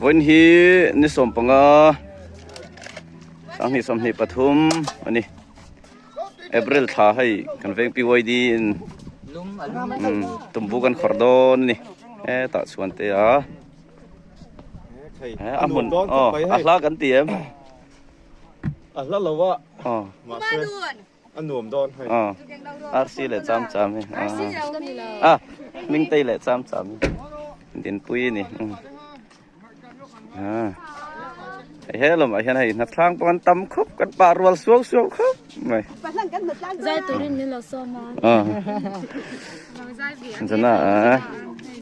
Vawiin hi ni 15 2023 a ni. April thla hei kan veng PYD in tumbu kan khawrh dawn a ni. Hetah chhuan te a a hmun aw a hla kan ti em? A hla lo a mahse a nuam dawn hei. Aw RC leh cham cham hi a Hmingtei leh cham cham hi Dinpuii ni. Hei he lamah hian hei hnatlang pawh an tam khawp kan pah rual suau suau khawp mai. Zai turin min lo sawm a. Zana a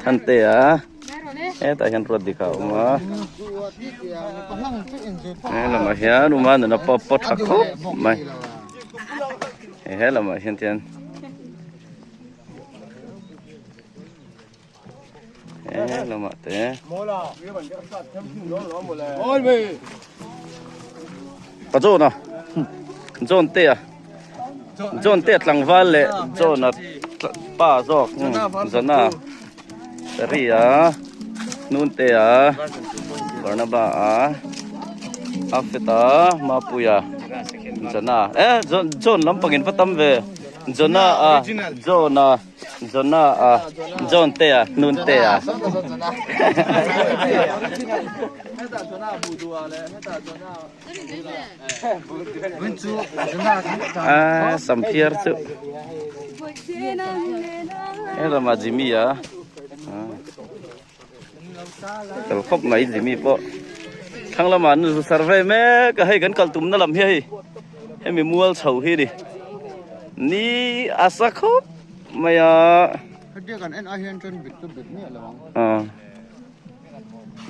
Thante a hetah hian ruat dik a awm a. He lamah hian uma nuna pawh pawt tha khawp mai. Hei he lamah hian tian. He lamah te. Pa John a. John te a. John te tlangval leh John a pa zawk. John a. Sari a. Nun te a. Barnaba a. Afet a. Mapuia. John a. Eh John John lampangin va tam ve. John a. John a. Jona a John te a Nun te a A samphiar chu helama Jimmy a kal khawp mai Jimmy pawh thlang lamah an zu survey mek a hei kan kal tumna lam hi hei hemi mual chho hi ni ni a sa khawp mai a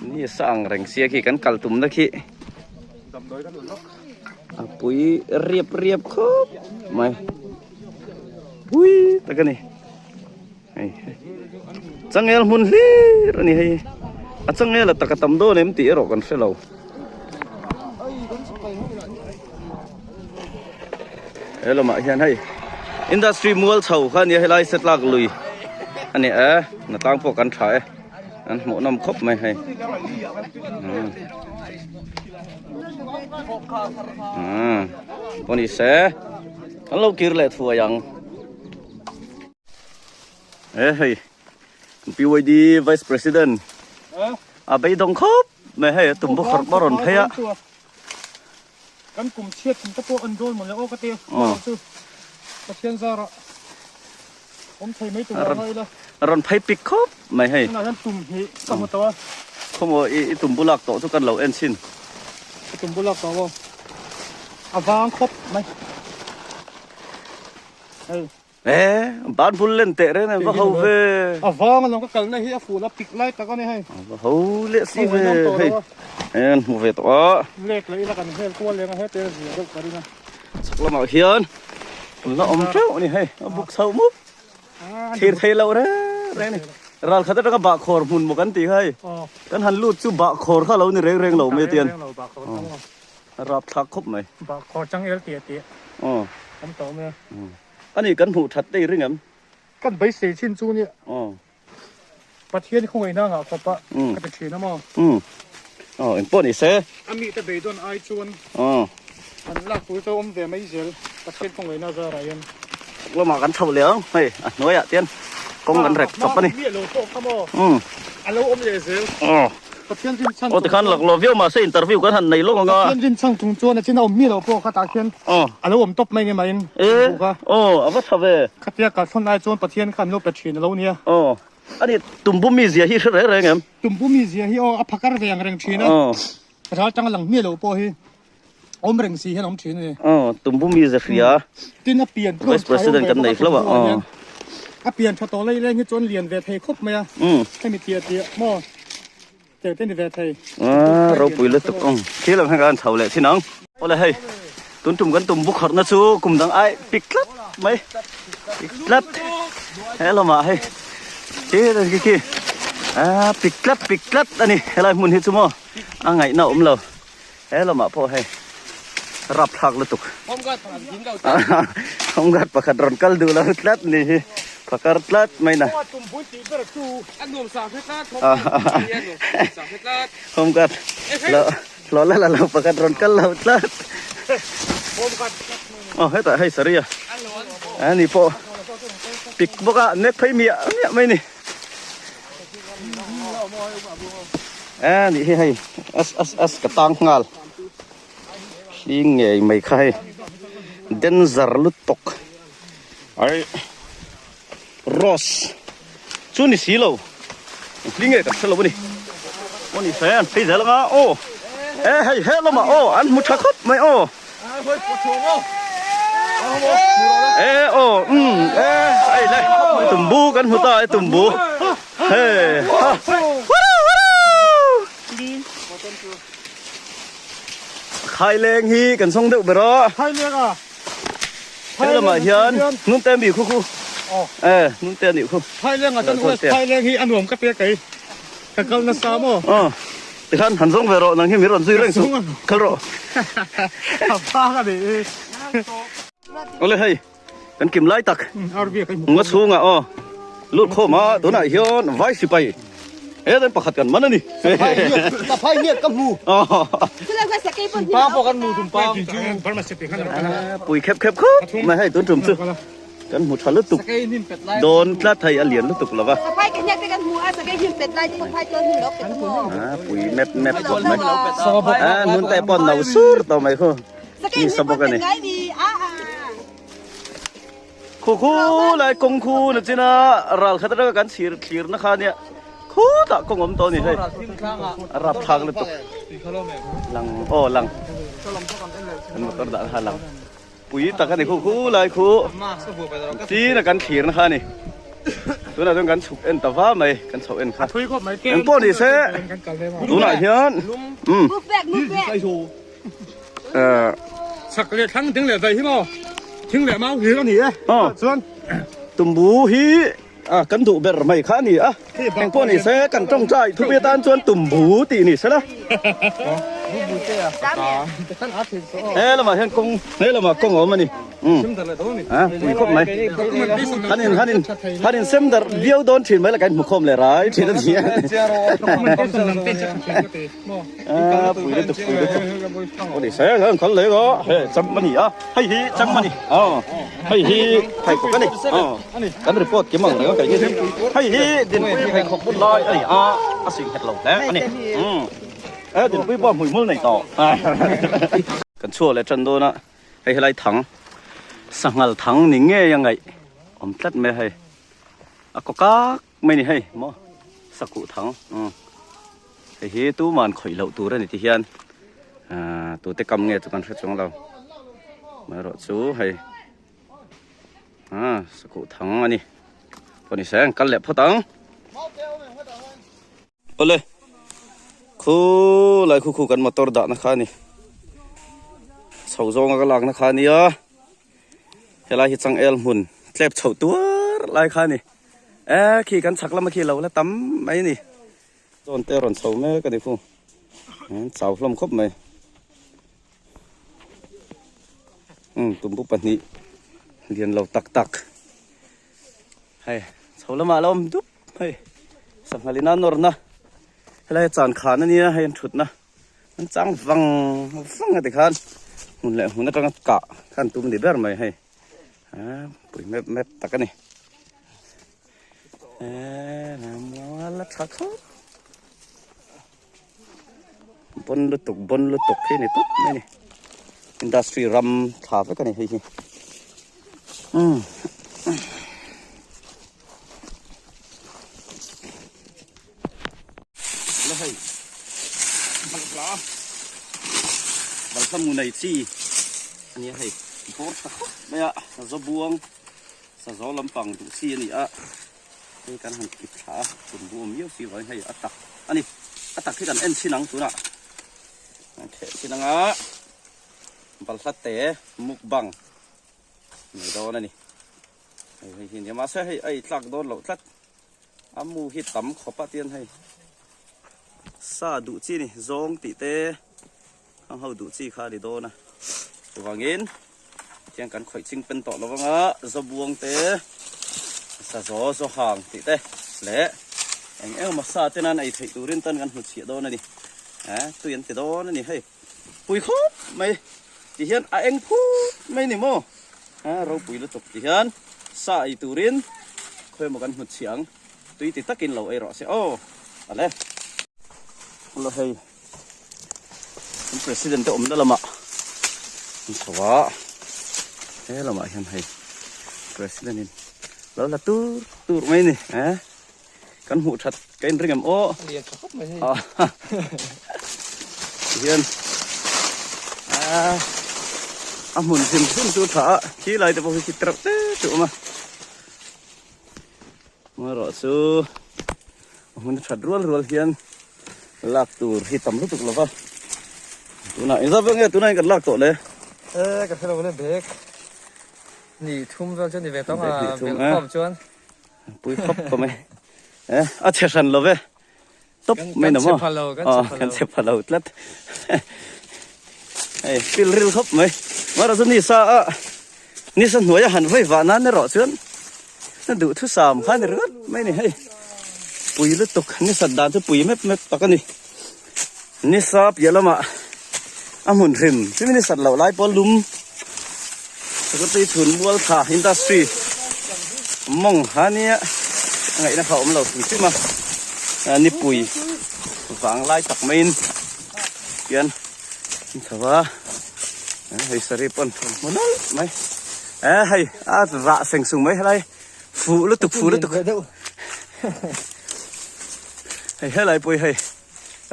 ni a sa ang reng sia khi kan kal tumna khi a pui riap riap khawp mai pui tak a ni. Hei changel hmun hlir a ni hei a changel a taka tam dawn em tih erawh kan hre lo. He lamah hian hei industry mual chho kha a nia helai setlak lui a ni e hnatlang pawh kan tha e an hmuh nawm khawp mai hei. Pawh ni se kan lo kir leh thuai ang. E hei PYD Vice President a beidawng khawp mai hei a tum bawk a rawn phei a. Kan kum chhiat kum te pawh an dawn mawle aw ka ti chu Pathian zarah awm thei mai tur a ngai ila. A rawn phei pik khawp mai hei. Tunah hian tum hi ka hmu tawh a. Khawmaw i tum bulak tawh chu kan lo en chhin. Ka tum bulak tawh aw. A vang khawp mai. Hei. E, ban bul len teh reng em va ho ve. A vang alawm ka kalna hi a ful a pik lai tak a ni hei. A va ho leh si ve hei. E an hmu ve tawh a. Lek leh ila kan hel kual leng a hete a zia deuh ka ring a. Chhak lamah hian la awm teuh a ni hei a buk chho mup. Thlir thei loh reng reng a ni. Ral khat atanga bahkhawr hmun maw kan tih kha hei. Kan han lut chu bahkhawr kha lo ni reng reng lo mai atian. A rap thlak khawp mai. Bahkhawr changel tih a tih. Aw. Awm tawh mai a. A ni kan hmuh that te i ring em? Kan beisei chin chu nia. Aw. Pathian khawngaihna ngah khawp a ka ti thin a maw? Umm. Aw engpawh ni se. A mite beidawn ai chuan. Aw. An lak tur chu awm ve mai zel Pathian khawngaihna zarah hian. Lamah kan chho leh ang hei a hnuaiah tian kawng kan rek chawp a ni. Miah lo pawh kha maw? Umm. A lo awm leh zel. Aw. Pathian rin chhan Aw tikhan lak lo viau mahse interview kan han nei lawk ang a. Pathian rin chhan chung chuan a chin a awm miah lo pawh kha tah khian a lo awm tawp mai nge mah in E aw a va tha ve. Khatia kal thawn lai chuan Pathian kha an lo pe thin a lo nia. Aw ani tumbu mi zia hi hre reng reng em? Tumbu mi zia hi aw a phakar ve ang reng thin a. Aw. Ral tang a lang miah lo pawh hi awm reng si hian a awm thin a ni. Aw tumbu mi zia hria. Tin a pian tluan Vice President kan nei hlauh a aw. A pian tha tawh lei leng hi chuan lian ve thei khawp mai a. Hemi tia tia maw tel te ni ve thei. A ropui lutuk ang. Thil ang hian kan chho leh thin ang. Awle hei tun tum kan tum bukharhna chu kum dang ai pik tlat mai. Pik tlat. He lamah hei khi khi khi a pik tlat pik tlat a ni helai hmun hi chu maw a ngaihna awm lo. He lamah pawh hei rap thlak lutuk. Home guard pakhat rawn kal duh lo tlat ni hi. Phakar tlat mai na. Home guard lo lo la la lo pakhat rawn kal lo tlat. Aw hetah hei sari a ani pawh pik bawk a nek phei miah miah mai ni. A nih hi hei as as as ka tang nghal hling ngei mai kha hei danger lutuk. Ai Rose chu ni si lo hli nge kan hre lo a ni aw ni se an phei zel anga aw e hei he lamah aw an hmu tha khawp mai aw e aw um e hei le tumbu kan hmu ta e tumbu he ha Khaileng hi kan sawng deuh ber a. Khaileng a. He lamah hian hnungte a mi khu khu. E hnungte a nih khu. Phaileng ah chuan West Phaileng hi a nuam ka pek ei. Ka kal nasa maw? Aw. Tikhan han zawng ve rawh nang hi min rawn zui reng suh. Kal rawh. A vang a ni e. Awle hei kan kim lai tak. Nga chhungah aw lut khawm a tunah hian vai sipai he dan pakhat kan man a ni. Saphai hian ka hmu. Tumpang pawh kan hmu tumpang. Pui khep khep khawp mai hei tun tum chu kan hmu tha lutuk dawn tlat hei a lian lutuk lova. Pui mep mep khawp mai. Hnun te pawh no sur tawh mai khu. Ni sa bawk a ni. Khu khu lai kawng khu na china ral khat atanga kan chhir thlir na kha nia khutah kawng awm tawh a ni hei a rap thlak lutuk lang aw lang kan motor dah kha lang pui tak a ni khu khu lai khu china kan thlir na kha a ni tunah chuan kan chhuk en ta va mai kan chhoh en kha engpawh ni se tunah hian umm. Chak leh thlang ding leh daih hi maw thing leh mau hlir a ni e chuan tumbu hi kan duh ber mai kha a ni a engpawh ni se kan tawngtai thupi atan chuan tumbu tih ni se la he lamah hian kawng he lamah kawng a awm a ni. Pui khawp mai. Han in han in han in sem darh viau dawn thin mai la kan hmu khawm leh rai thin a ni a. Pui lutuk pui lutuk. Aw ni se kan kal leh a he cham a ni a hei hi cham a ni hei hi pheikhawk a ni kan report kim ang reng a kei hi hei hi dinpui pheikhawk bun lai a ni a a sing nghet lo hle a ni. Dinpui pawh hmuihmul nei tawh. Kan chhuak leh tan dawn a. Hei helai thang sanghal thang ni ngei a ngaih awm tlat mai a hei a kaw kak mai ni hei maw sakuh thang umm hei hi tuman khawih loh tur a ni ti hian ahh tute kam nge chu kan hre chuang lo amaherawh chu hei ah sakuh thang a ni pawh ni se an kal leh phawt ang. Awle, khulai khu khu kan motor dahna kha a ni. Chho zawnga ka lakna kha a nia. Helai hi changel hmun tlep chhoh tuar lai kha a ni. E khi kan chhak lama khi lo la tam mai a ni. Zawn te a rawn chho mek a ni khu. Chau hlawm khawp mai. Umm tumbu pahnih lian lo tak tak. Hei chho lamah a lo awm dup. Hei sangha lina nawrna helai a chan khan ania hei an thutna an chang vang vang a tikhan hmun leh hmun atanga kah kha an tum a ni ber mai hei ah pui mep mep tak a ni eee la tha khawp bon lutuk bon lutuk hi ni tawp mai a ni industry ram thla vek a ni hei hi umm. La hei balhla balhla mu nei chi a nia hei bawr tha khawp mai a sazaw buang sazaw lampang duh chi a ni a hei kan han kip thla a tumbu awm miau si vangin hei a tak a ni a tak hi kan en chhin ang tunah kan theh chhin anga balhla te mukbang nei dawn a ni. Hei hei hi nia mahse hei a intlak dawn loh tlat a mu hi tam khawp a tian hei sa duh chi ni zawng tih te khang ho duh chi kha a ni dawn a chuvangin tiang kan khawih ching pen tawh lo anga zabuang te Sazaw zaw hang tih te leh eng eng emaw sa te nan ei theih turin tan kan hnutchhiah dawn a ni. Eh tui an ti dawn a ni hei. Pui khawp mai ti hian a eng phut mai ni maw? Eh ropui lutuk ti hian sa ei turin khawi emaw kan hnutchhiah ang. Tui ti takin lo ei rawh se aw. Ale. Ula hei. Kan president te awmna lamah an chho a he lamah hian hei president in lo la tur tur mai ni eh kan hmuh that ka in ring em aw lian tha khawp mai hei hian a hmun hrim hrim chu tha a khi lai te pawh hi khi tereuh te chu awm a Amaherawh chu a hmun that rual rual hian lak tur hi tam lutuk lo va tunah engzat vel nge tunah in kan lak tawh le e ka hrelo le bag ni thum vel chu ni ve tawng a bel khawm chuan pui khawp ka mai e a chhe hran lo ve top mai na maw kan chhe pha lo tlat hei fil ril khawp mai mara chu ni sa a ni sa hnuai a han vei vah nan erawh chuan na duh thu sam kha ni ringawt mai ni hei pui lutuk ni sat dan chu pui mep mep tak a ni ni sa piah lamah a hmun hrim chumi ni sat loh lai pawh lum sakawtui chhun mual tha industry mawng ha nia a ngaihna kha a awm lo hrim hrim a nipui vang lai tak maiin hian an chho a hei saree pawn thawm hmu nawlh mai e hei a rah seng sung mai helai fuh lutuk fuh lutuk hei helai pawh hi hei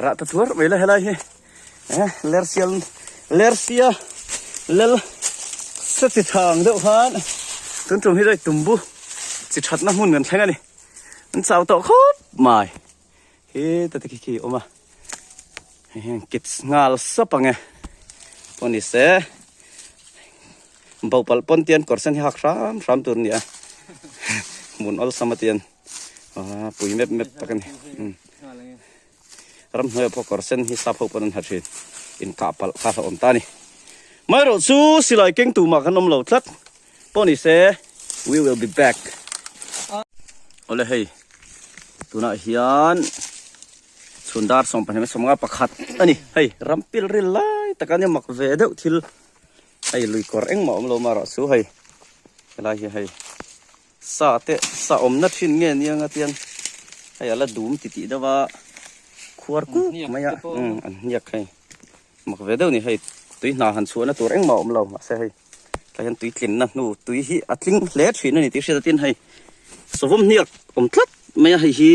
rah ta thuar mai la helai hi. Eh lersial lersia lel sa chi thang deuh khan tun tum hi zai tumbu chi thatna hmun kan thleng a ni an chau tawh khawp mai he ta te khi khi awm a hei hian kit nghal sap ang e pawh ni se bopal pawn tian kawr sen hi hak hram hram tur a ni a hmun awlsam a tian pui mep mep tak a ni. Ramhnuai pawh kawr sen hi sap ho pawn an ha thin. Inkah palh kha hlauhawm ta a ni. Amaherawh chu silai keng tumah kan awm lo tlat. Pawh ni se, we will be back. Awle hei, tunah hian chhun dar 12 51 a ni. Hei, ram pil ril lai tak a nia mak ve deuh thil. Hei lui kawr engmah awm lo marawh chu hei helai hi hei. Sa te sa awmna thin nge nia nga tiang hei ala dum ti tih deuh a khuar kuk mai a umm an hniak hei mak ve deuh ni hei tui hna han chhuahna tur engmah a awm lo mahse hei tlai hian tui tlinna hnu tui hi a tling hle thin a ni tih hriat atin hei savawm hniak awm tlat mai a hei hi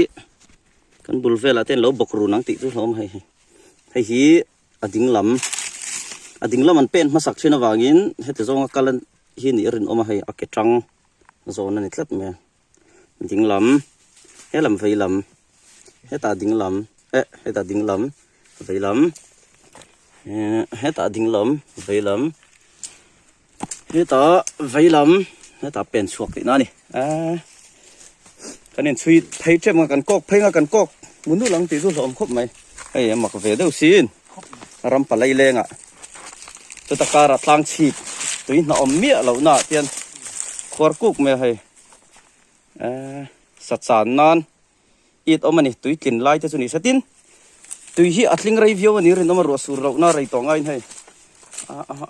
kan bul velah te an lo bawk run ang tih chu hlawm hei hei hi a ding lam a ding lam an pen hmasak thin avangin heti zawnga kal hi nih a rinawm a hei a ke tang zawn a ni tlat mai a ding lam he lam vei lam hetah ding lam eh hetah ding lam vei lam eh hetah ding lam vei lam hetah vei lam hetah pen chhuak tihna a ni eh kan inchhui phei tep ang a kan kawk phei ang a kan kawk munul ang tih chu hlauhawm khawp mai hei a mak ve deuh sin. Ram palai lengah chuta karah tlang chhip tui hna awm miah loh naah hian khuar kuk mai a hei eh sa chan nan it awm a ni tui tlin lai te chu ni satin tui hi a tling rei viau a ni rinawm a ruah sur loh na rei tawh ngaiin hei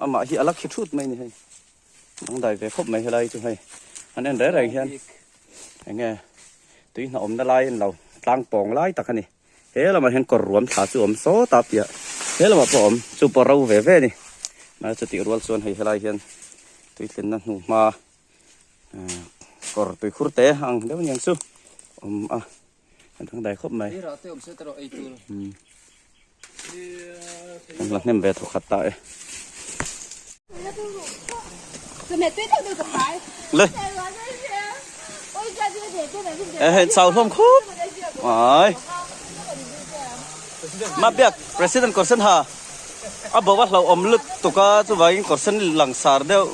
amah hi a la khi thut mai a ni hei dangdai ve khawp mai helai chu hei an en reng reng hian eng nge tui hna awmna lai a ni lo tlang pawng lai tak a ni. He lamah hian kawr ruam thla chu a awm sawt a piah he lamah pawh a awm chu pawh ro ve ve a ni mahse chutih rual chuan hei helai hian tuitlenna hnu hma kawr tuikhur te ang deuh aniang chu awm a a dangdai khawp mai an la hnem ve thawk khat ta e. Le. Eh, chau hlawm khawp. Ai. Ma biak president kawr sen ha. A bo a hlauhawm lutuk a chuvangin kawr sen langsar deuh.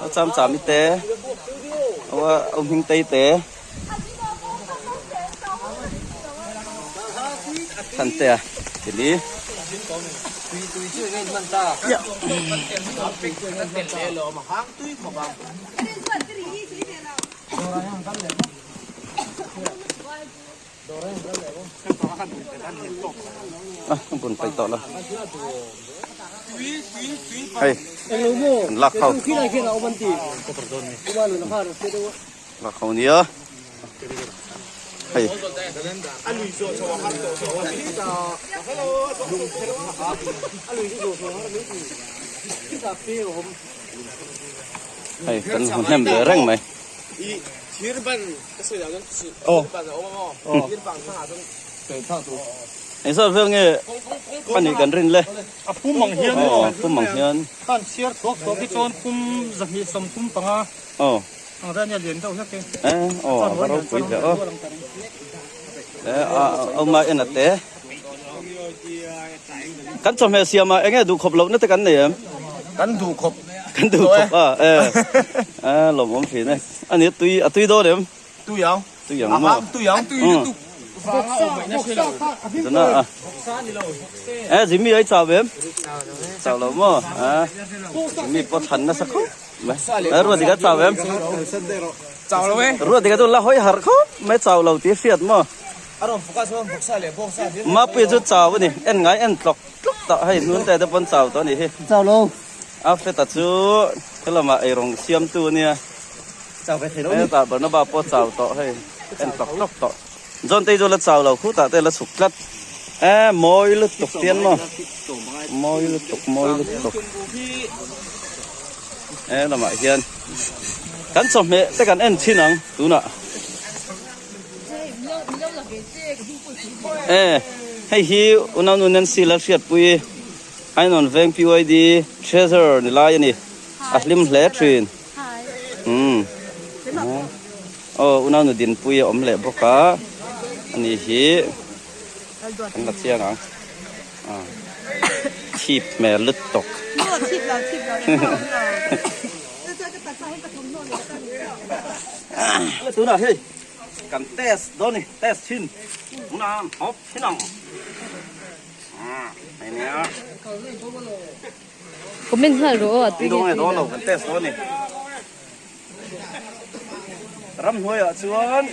A cham cham i te. Aw a hming tei te. Than te a tili. Bun pai tawh lo. Hei, an lak ho. Lak ho nia. Hei. Hei, kan hmu hnem ve reng mai. Eng sawt vel nge a nih kan rin le? A pum ang hian Aw, pum ang hian. Khan chhiar thuak thuak hi chuan pum 235 Aw. Ang zan nia lian deuh hlek e. Eh, aw, a va ropui hle aw. Eh, a awma en a te. Kan chawhmeh siam ah enge duhkhawp lohna te kan nei em? Kan duhkhawp. Kan duhkhawp a, eh. Eh, lawmawm thin e. A ni, tui, a tui dawn em? Tui ang. Tui ang maw? Tui ang. Umm. Zana a. Eh, Jimmy ai chau em? Chau lo maw? Eh, Jimmy pawh than nasa khawp mai. Eh, Ruat dika chau em? Chau lo e. Ruat dika chu la hawi harh khawp mai chau lo tih hriat maw? Mapuia chu chau a ni, en ngai en tlawk tlawk tah hei hnun te te pawn chau tawh a nih hi. Chau lo. A feta chu helamah eirawng siamtu a nia. Chau ve thei lo ni. Hetah Barnaba pawh chau tawh hei en tlawk tlawk tawh. John te chu la chau lo khutah te la chhuk tlat. E mawi lutuk tian maw? Mawi lutuk mawi lutuk. E lamah hian kan chawhmeh te kan en thin ang tunah. E hei hi unau nu Nancy Lalhriatpuii Ainawn Veng PYD Treasurer ni lai a ni. A hlim hle thin. Umm aw unau nu Dinpui a awm leh bawk a ani hi kan la chiang ang thip hmel lutuk. Tunah hei kan test dawn a ni test thin unau hawp thin ang hei nia. Comment nghal rawh aw a tui nge tui lo kan test dawn ni ramhnuai ah chuan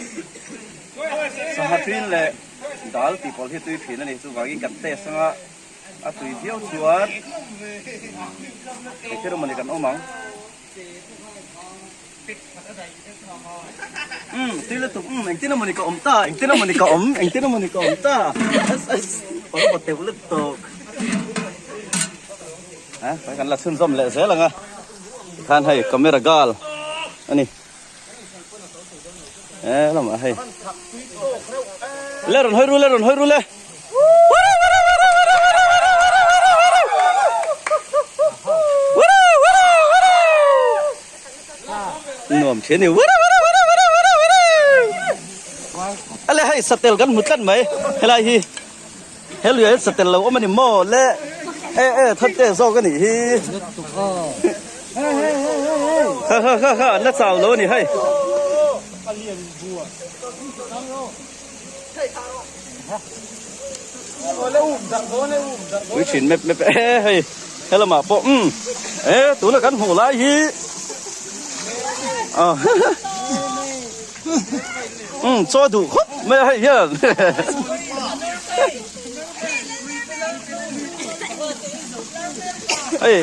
sangha thin leh dal tih pawlh hi tui thin a ni chuvangin kan test anga a tui viau chuan engthil emaw ni kan awm ang umm tui lutuk umm engtin emaw ni ka awm ta engtin emaw ni ka awm engtin emaw ni ka awm ta pawlh teuh lutuk a kan la chhunzawm leh zel ang a tikhan hei camera girl a ni e lamah hei le rawn hawi ru le rawn hawi ru le. Nuam thin ni ale hei satel kan hmu tlat mai helai hi helui ah satel lo awm a ni maw le e e thatte zawk a nih hi kha kha kha kha an la chau lo a ni hei. Pui thin mep mep e hei helamah pawh umm e tuna kan hmuh lai hi ah umm chaw duh khawp mai a hei hian hei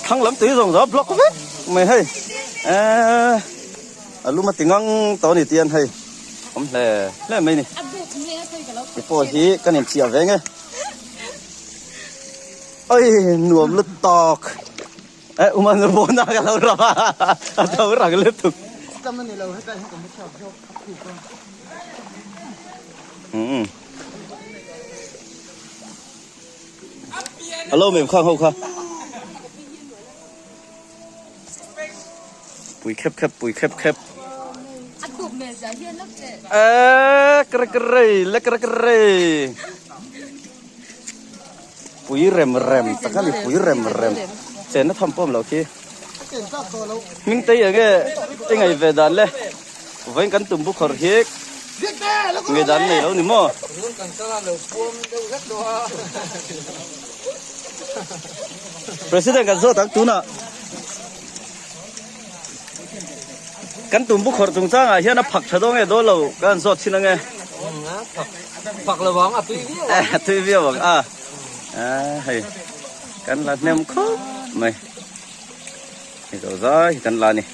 thlang lam tui zawng zawng block vek mai hei eee. A lum a ti ngang tawh a ni tian hei awm hle hle mai ni ti pawh hi kan inchiah ve nge oi nuam lut tawk eh uma nu bona ka lo ram a a tho rang lutuk um alo mem khang ho kha. Pui khep khep pui khep khep. Eee kre kre le kre kre. Pui rem rem tak a ni pui rem rem. Chen a tham pawm lo khi. Hming te enge i ngaih ve dan le. Vawiin kan tum bu khawr hi. Ngaihdan nei lo ni maw? President kan zawt ang tunah kan tum bu khawrh chungchangah hian a phak tha dawn nge dawn lo ka han zawt thin ange. Phak lo ang a tui viau ang. A tui viau ang a. Hei kan la hnem khawp mai. Hei zo zai hi kan la a ni.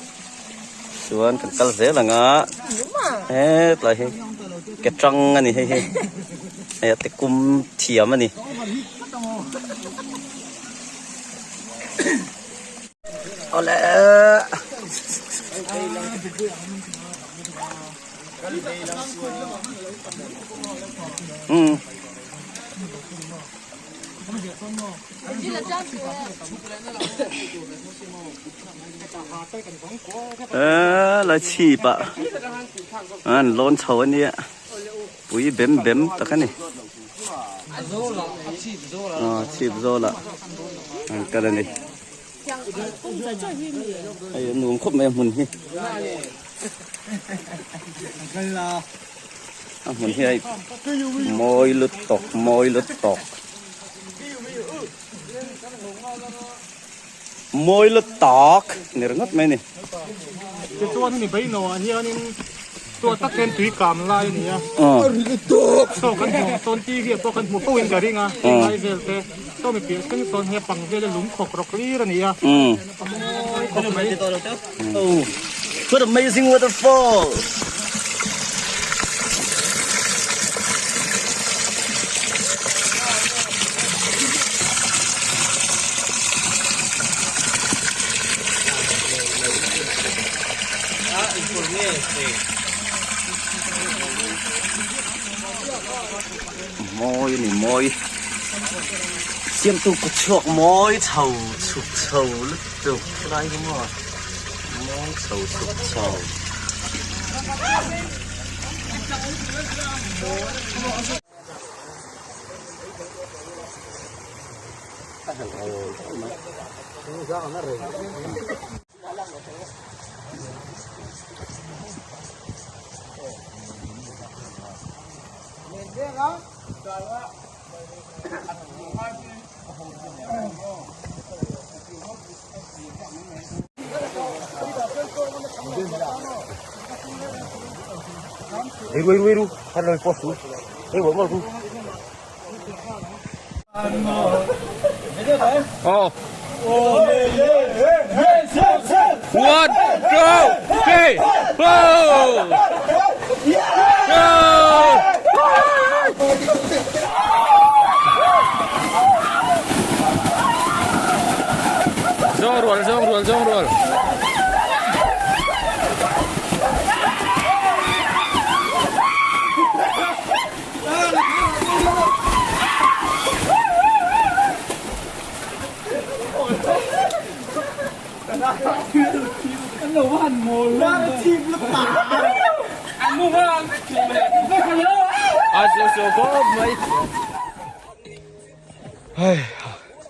Chuan kan kal zel ang a. Hetlai hi ke tang a ni hei hi. Hei a te kum thiam a ni. Awle. Um. Lai chhip ah an lawn chho a nia pui bem bem tak a ni aw chhip zawl ah an kal a ni hei a nuam khawp mai a hmun hi a hmun hi hei mawi lutuk mawi lutuk. Mawi la tak ni ringawt mai a ni. Tichuan hemi beino ah hianin tuah tak hian tui kam lai a ni a. Saw kan hmuh sawn TV ah pawh kan hmu fo in ka ring a, heng lai vel te saw mi piah thleng sawn hei a pang vel a lung khawk rawk hlir a ni a. A mawi khawp mai. Oh, what amazing waterfall! Mawi a ni mawi siamtu kut chhuak mawi chho chhuk chho lutuk helai hi maw mawi chho chhuk chho. One, two, three, four! Go! Zawng rual, zawng rual, zawng rual. Hei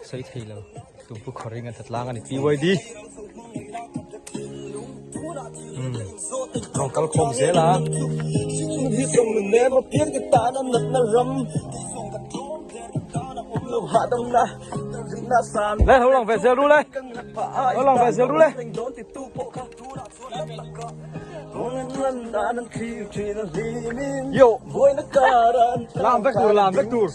sawi thei lo tumpu khawring an tlang a ni PYD rawn kal khawm zel a. Le ho lang ve zel ru le ho lang ve zel ru le. Yo làm vek tur làm vek tur.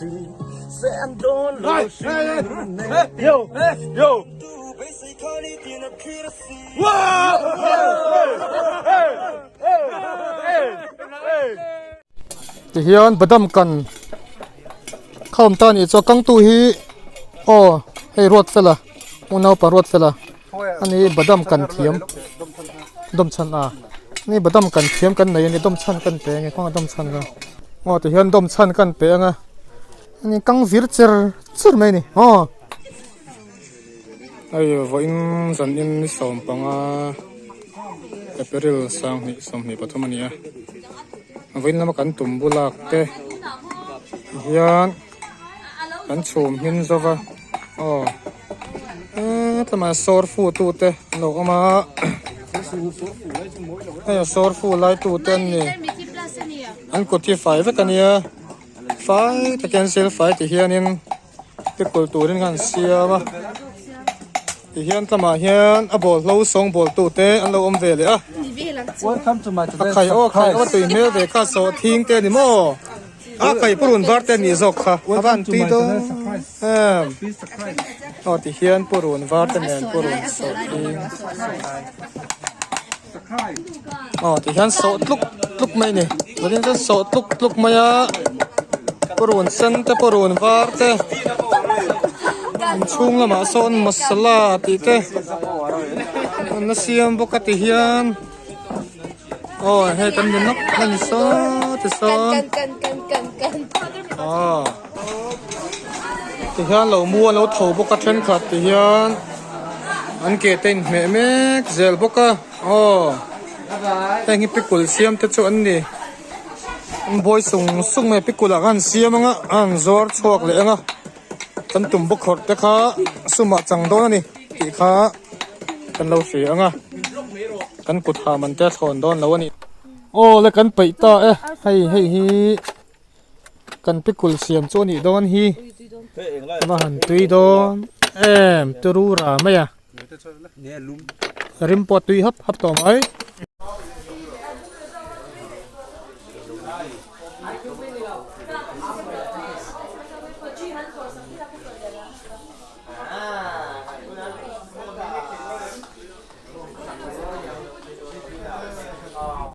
Yo yo. Tihian badam kan khawm ta nih chuan kangtu hi aw hei ruat fela unaupa ruat fela ani badam kan thiam dawm chhan a ni badam kan thiam kan nei a ni dawm chhan kan pe ang e kawng a dawm chhan kha aw tihian dawm chhan kan pe ang a ani kang vir cher chur mai a ni aw. Hei vawiin zanin ni sawmpanga April sanghnih 23 a ni a vawiin lama kan tum bulak te hian kan chhum hmin zo va aw hetlama sawr fu tu te an lo awm a hei a sawr fu lai tu te an ni. An kut hi fai vek a nia fai takin an sil fai ti hianin pickle turin khan an siam a tihian tlamah hian a bawlhlo sawngbawl tu te an lo awm ve leh a a khai aw a khai aw tui hmel ve kha sawhthing te a ni maw a khai purun var te a nih zawk kha a van tui dawn em aw tihian purun var te nen purun sawhthing. Aw ti hian sawh tluk tluk mai a ni chuanin chuan sawh tluk tluk mai a purun sen te purun var te inchhung lamah sawn masala tih te an la siam bawk a ti hian aw hei kan ni nawk a ni saw ti sawn aw ti hian lo mu an lo tho bawk a thenkhat ti hian. An ke te inhmeh mek zel bawk a aw heng hi pikul siam te chu an ni an buai sung sung mai pikul ah khan an siam anga a han zuar chhuak leh anga kan tum bawk khawrh te kha sum ah chang dawn a ni tih kha kan lo hria anga kan kut ha man te a thlawn dawn lo a ni. Aw le kan peih ta e hei hei hi. Kan pikul siam chu a nih dawn hi va han tui dawn em turu ra mai a rim pawh tui hap hap tawh mai.